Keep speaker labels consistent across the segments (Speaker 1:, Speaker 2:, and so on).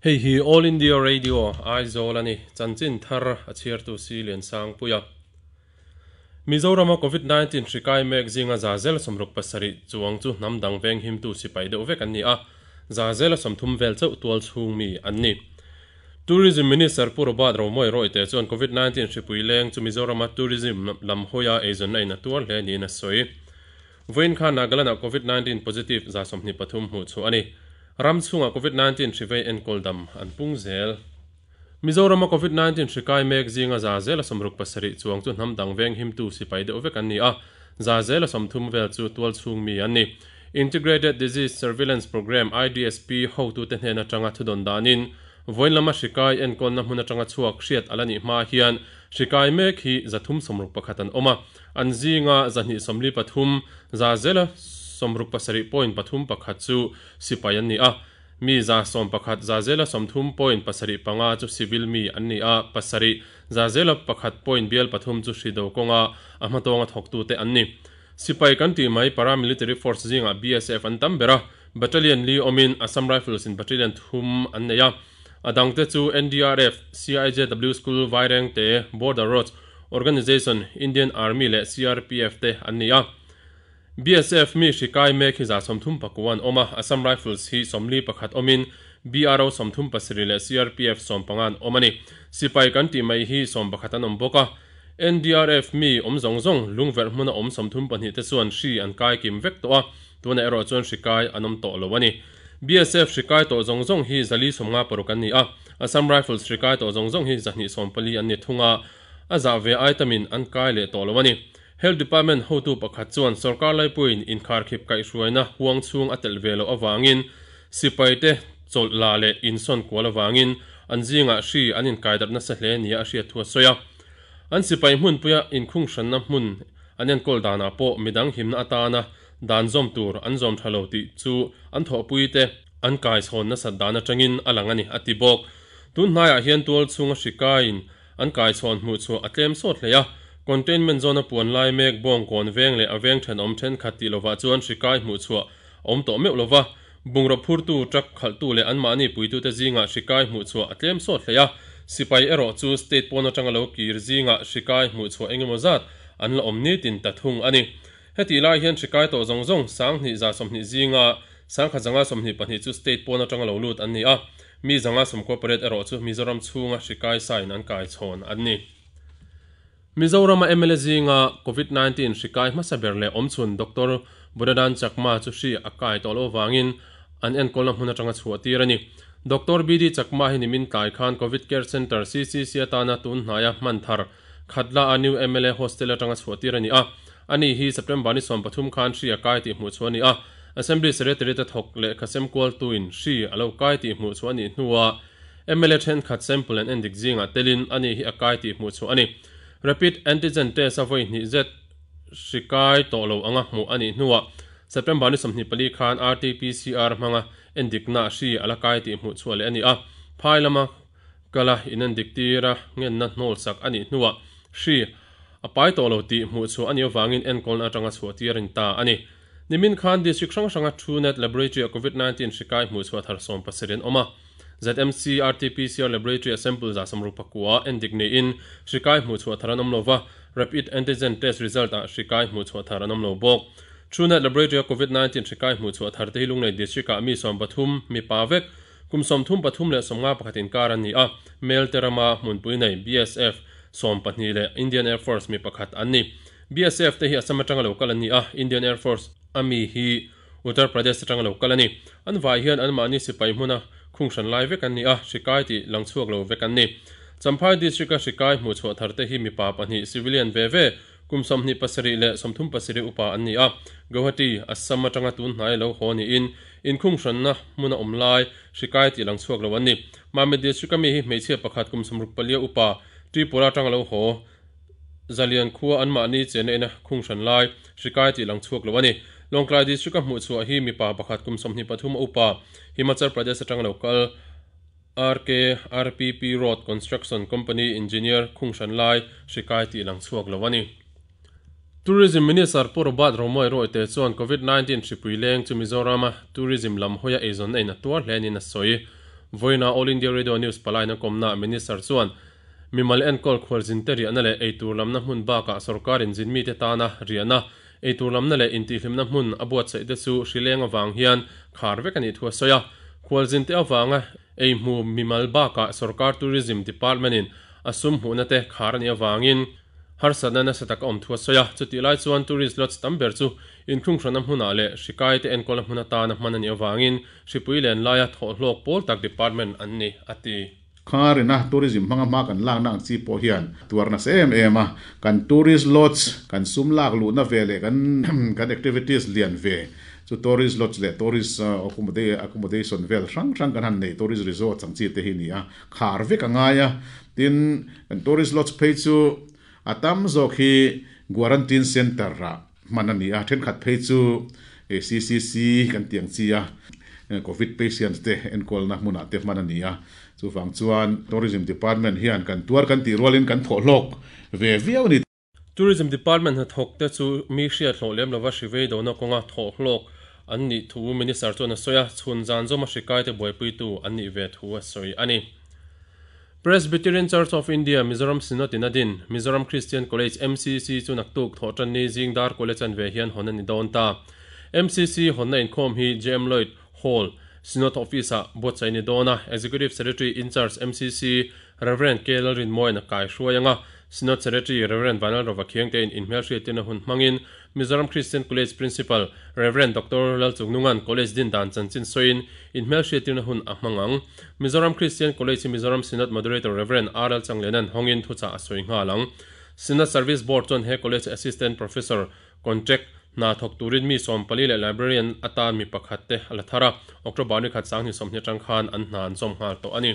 Speaker 1: Hei hi All India Radio, Aizawl a ni. Chanchin thar a chhiartu si Liansangpuia. Mizorama Covid 19 hri kai mek zinga za zel 67 chuang chu hnam dang veng himtu sipai deuh vek an ni a, za zel 30 vel chauh tual chhung mi an ni. Tourism Minister Pu Robert Romawia Royte chuan Covid 19 hripui leng chu Mizorama tourism lam hawia eizawnna in a tuar hle niin a sawi. Vawiin khan Nagaland-ah Covid 19 positive 123 hmuh chhuah a ni. Ram chhungah Covid 19 hri vei enkawl dam an pung zel. Mizorama Covid 19 hri kai mek zinga za zel 67 chuang chu hnam dang veng himtu sipai deuh vek an ni a, za zel 30 vel chu tual chhung mi an ni. Integrated Disease Surveillance Programme, IDSP, hotute hnen atanga thudawn danin vawiin lama hri kai enkawlna hmun atanga chhuak hriat a la nih hma hian hri kai mek hi 361 an awm a, an zinga 243, za zel 67.31 chu sipai an ni a, mi 111, za zel 30.75 chu civil mi an ni a, 7, za zel 1.3 chu hri do kawnga a hmatawnga thawktute an ni. Sipai kan tih mai paramilitary force zinga BSF an tam ber a, battalion li awmin Assam Rifles in battalion 3 an nei a. A dangte chu NDRF, CIJW School Vairengte, Border Roads Organisation, Indian Army leh CRPF te an ni a. BSF mi hri kai mek hi 39 an awm a, Assam Rifles hi 41 awmin BRO 37 leh CRPF 15 an awm a ni. Sipai kan tih mai hi 11 an awm bawk a. NDRF mi awm zawng zawng lungverh hmuna awm 32 te chuan hri an kai kim vek tawh a, tunah erawh chuan hri kai an awm tawh lo a ni. BSF hri kai tawh zawng zawng hi 456 an ni a, Assam Rifles hri kai tawh zawng zawng hi 240 an ni thung a, a zah ve aitamin an kai leh tawh lo a ni. Health Department hotu pakhat chuan sorkar laipuiin inkharkhip kaihhruaina huang chhung a telh ve loh avangin sipai te chawlh la leh insawn kual avangin an zingah hri an inkaidarh nasa hle nia a hriat thu a sawi a. An sipai hmunpuia inkhung hranna hmun an enkawl danah pawh midang himna atana dan zawm tur an zawm tha lo tih chu an thawhpui te an kaichhawn nasat dan atangin a lang a ni, a ti bawk. Tun hnaiah hian tual chhunga hri kaiin an kaichhawn hmuh chhuah a tlem sawt hle a, containment zone a puan lai mek bawngkawn veng leh a veng thenawm thenkhat tih lovah chuan hri kai hmuh chhuah a awm tawh meuh lova, bungraw phurtu, truck khalhtu leh anmahni puitute zingah hri kai hmuh chhuah a tlem sawt hle a, sipai erawh chu state pawn atanga lo kir zingah hri kai hmuh chhuah engemaw zat an la awm nitin ta thung a ni. Hetih lai hian hri kai tawh zawng zawng 2120 zinga 1122 chu state pawn atanga lo lut an ni a, mi 598 erawh chu Mizoram chhunga hri kai sain an kai chhawn an ni. Mizorama mla zinga Covid 19 hri kai hmasa ber leh awmchhun Doctor Buddhadan Chakma chu hri a kai tawh loh avangin an enkawlna hmun atanga chhuah tir a ni. Doctor BD Chakma hi nimin tlai khan Covid Care Centre, CCC, atana tun hnaia hman thar Khatla a new mla hostel atanga chhuah tir a ni a. Ani hi September ni 13 khan hri a kai tih hmuh chhuah a ni a. Assembly Secretary te thawk leh khasem kualtuin hri a lo kai tih hmuh chhuah a nih hnuah mla thenkhat sample an endik zingah telin ani hi a kai tih hmuh chhuah a ni. Rapid antigen test a vawi hnih zet hri kai tawh lo anga hmuh a nih hnuah September ni 24 khan RT-PCR hmanga endikna hri a la kai tih hmuh chhuah leh a ni a. Phai lama kala inendik tira ngenna hnawl sak a nih hnuah hri a pai tawh lo tih hmuh chhuah a nih avangin enkawlna atanga chhuah tir a ni ta a ni. Nimin khan district hrang hranga Truenat Laboratory-a Covid 19 hri kai hmuh chhuah thar 17 an awm a. ZMC RT-PCR Laboratory-a sample 69 endik niin hri kai hmuh chhuah thar an awm lo va, Rapid Antigen Test result-ah hri kai hmuh chhuah thar an awm lo bawk. Truenat Laboratory-a Covid 19 hri kai hmuh chhuah thar te hi Lunglei District-ah mi 13, mipa vek, kum 33 leh 51 inkar an ni a, Melte rama hmunpui nei BSF 12 leh Indian Air Force mi pakhat an ni. BSF te hi Assam atanga lo kal an ni a, Indian Air Force a mi hi Uttar Pradesh atanga lo kal a ni. An vai hian anmahni sipai hmuna khung hran lai vek an ni a, hri kai tih lang chhuak lo vek an ni. Champhai District-a hri kai hmuh chhuah thar te hi mipa pahnih civilian ve ve, kum 27 leh 37 upa an ni a, Guwahati, Assam atanga tun hnai lo haw niin inkhung hranna hmuna awm lai hri kai tih lang chhuak lo an ni. Mamit District-a mi hi hmeichhia pakhat kum 64 upa Tripura atanga lo haw Zalian khua anmahni chenna ina khung hran lai hri kai tih lang chhuak lo a ni. Lawngtlai District-a hmuh chhuah hi mipa pakhat kum 23 upa Himachal Pradesh atanga lo kal RK RPP Road Construction Company Engineer khung hran lai hri kai tih lang chhuak lo a ni. Tourism Minister Pu Robert Romawia Royte chuan Covid 19 hripui leng chu Mizorama tourism lam hawia eizawnna in a tuar hle niin a sawi. Vawiina All India Radio News palaina kawmnaah Minister chuan mimal enkawl khualzinte riahna leh eitur lamna hmun bakah sorkarin zinmite tana riahna, eitur lamna leh intihhlimna hmun a buatsaih te chu hrileng avang hian khar vek a nih thu a sawi a. Khualzinte avanga ei hmu mimal bakah sorkar Tourism Department in a sum hmuhna te khar a nih avangin harsatna nasa tak a awm thu a sawi a. Chutih lai chuan tourist lodge tam ber chu inkhunghranna hmunah leh hri te enkawlna hmun atana hman a nih avangin hripui len laia thawhhlawk pawl tak department an ni, a ti.
Speaker 2: Kharina tourism hmanga hma kan lakna ang chi pawh hian tuar nasa em em a, kan tourist lodge kan sum lak luhna ve leh kan kan activities lian ve chu tourist lodge leh tourist accommodation vel hrang hrang kan han nei tourist resorts ang chi te hi ni a, khar vek a ngai a, tin kan tourist lodge phei chu a tam zawk hi guarantine centre ah hman a ni a, thenkhat phei chu CCC kan tih ang chi a, Covid patients te enkawlna hmunah te hman a ni a, chuvang chuan Tourism Department hian kan tuar kan tih rualin kan thawhhlawk ve viau a ni.
Speaker 1: Tourism Department hnathawk te chu mi hriat hlawh lem lova hri vei dona kawnga thawhhlawk an nih thu Minister chuan a sawi a, chhun zan zawma hri kaite buaipuitu an nih ve thu a sawi a ni. Presbyterian Church of India, Mizoram Synod in a din, Mizoram Christian College, MCC, chu naktuk thawhtanni zing dar college an ve hian hawn a ni dawn ta. MCC hawnna inkhawm hi JM Lloyd Hall, Synod Office-ah buatsaih a ni dawn a, Executive Secretary in-charge MCC, Rev. K. Lalrinmawiin a kai hruai ang a, Synod Secretary Rev. Vanlalrova Khiangtein inhmelhriattirna hun hmangin Mizoram Christian College Principal Rev. Doctor Lalchungnunga'n College din dan chanchin sawiin inhmelhriattirna hun a hmang ang. Mizoram Christian College hi Mizoram Synod Moderator Rev. RL Changlena'n hawngin thuchah a sawi nghal ang. Synod Service Board chuan he College Assistant Professor Contract hna thawk turin mi 14 leh Librarian atan mi pakhat te a la thar a, October ni khat 2020 atang khan an hna an zawm nghal tawh a ni.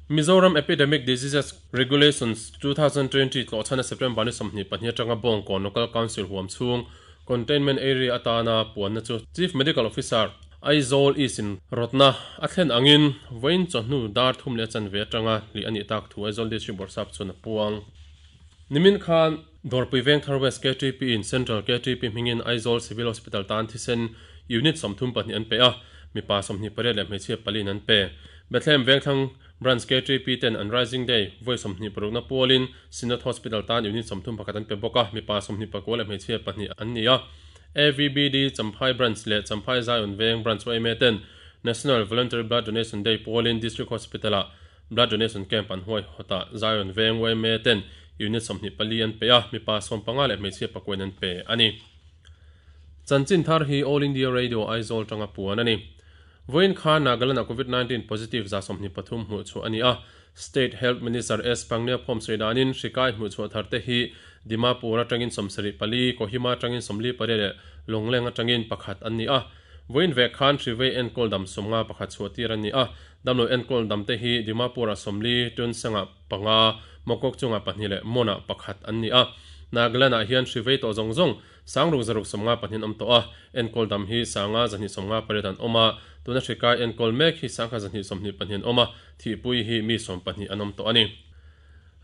Speaker 1: Mizoram Epidemic Diseases Regulations, 2020 tlawhchhana September ni 22 atanga Bawngkawn Local Council huam chhung Containment Area atana puanna chu Chief Medical Officer, Aizawl East in rawtna a thlen angin vawiin chawhnu dar thum leh a chanve atanga hlih a nih tak thu Aizawl District Bawrhsap chuan a puang. Nimin khan Dawrpui Vengthar West KTP in Central KTP hmingin Aizawl Civil Hospital tan thisen Unit 34 an pe a, mipa 28 leh hmeichhia paliin an pe. Bethlehem Vengthlang Branch KTP ten an Rising Day vawi 26 na pualin Synod Hospital tan Unit 31 an pe bawk a, mipa 29 leh hmeichhia pahnih an ni a. AVBD Champhai Branch leh Champhai Zion Veng Branch yma ten National Voluntary Blood Donation Day pualin District Hospital-ah Blood Donation Camp an huaihawt a, Zion Veng yma ten Unit 24 an pe a, mipa 15 leh hmeichhia pakuain an pe a ni. Chanchin thar hi All India Radio Aizawl tanga puan a ni. Vawiin khan Nagaland-ah Covid 19 positive 23 hmuh chhuah a ni a, State Health Minister S Pangniaphawm sawi danin hri kai hmuh chhuah thar te hi Dimapur atangin 74, Kohima atangin 48 leh Longleng atangin pakhat an ni a. Vawiin vek khan hri vei enkawl dam 51 chhuah tir an ni a, damlo enkawl dam te hi Dimapur-ah 40, Tuensangah panga, Mokok chungah pahnih leh Mon-ah pakhat an ni a. Nagaland-ah hian hri vei tawh zawng zawng 6652 an awm tawh a, enkawl dam hi 5258 an awm a, tuna hri kai enkawl mek hi 5222 an awm a, thihpui hi mi 12 an awm tawh a ni.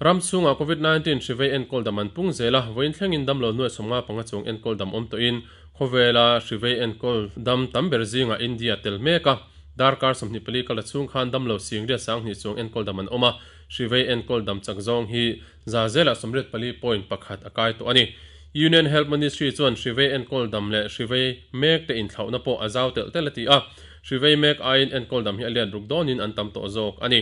Speaker 1: Ram chhungah Covid 19 hri vei enkawl dam an pung zel a, vawiin thlengin damlo nuai 55 chuang enkawl dam awm tawhin khawvela hri vei enkawl dam tam ber zingah India tel mek a, darkar 24 kal a chhung khan damlo singriat 2000 chuang enkawl dam an awm a, hri vei enkawl dam chak zawng hi za zelah 84.1 a kai tawh a ni. Union Health Ministry chuan hri vei enkawl dam leh hri vei mek te inthlauhna pawh a zau telh telh a ti a, hri vei mek aiin enkawl dam hi a lian ruk dawnin an tam tawh zawk a ni.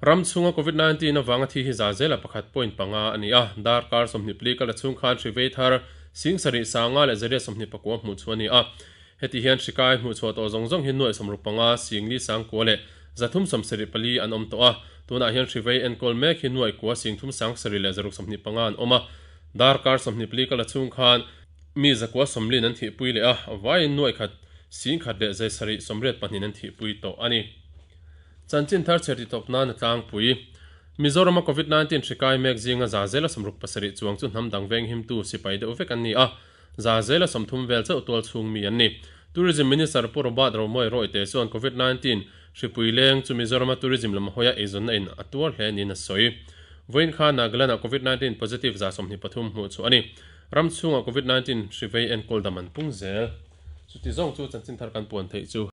Speaker 1: Ram chhunga Covid 19 avanga thi hi za zela 1.5 a ni a, darkar 24 kal a chhung khan hri vei thar 7 sanga leh zariat 29 hmuh chhuah a ni a. Heti hian hri kai hmuh chhuah tawh zawng zawng hi nuai 65 singli sangkua leh 374 an awm tawh a, tunah hian hri vei enkawl mek hi nuai kua singthum sangsarih leh 125 an awm a. Darkar 24 kal a chhung khan mi zakua sawmlin an thihpui leh a, vaiin nuai khat singkhat leh zaisarih 82 an thihpui tawh a ni. Chanchin thar chher titawp nan a tlangpui. Mizorama Covid 19 hri kai mek zinga za zela 67 chuang chu hnam dang veng himtu sipai deuh vek an ni a, za zela 30 vel chauh tual chhung mi an ni. Tourism Minister Pu Robert Romawia Rawite chuan Covid 19 hripui leng chu Mizorama tourism lam hawia eizawnna in a tuar hle niin a sawi. Vawiin khan Nagaland-ah Covid 19 positive 23 hmuh chhuah a ni. Ram chhungah Covid 19 hri vei enkawl dam an pung zel. Chuti zawng chu chanchin thar kan puan theih chu.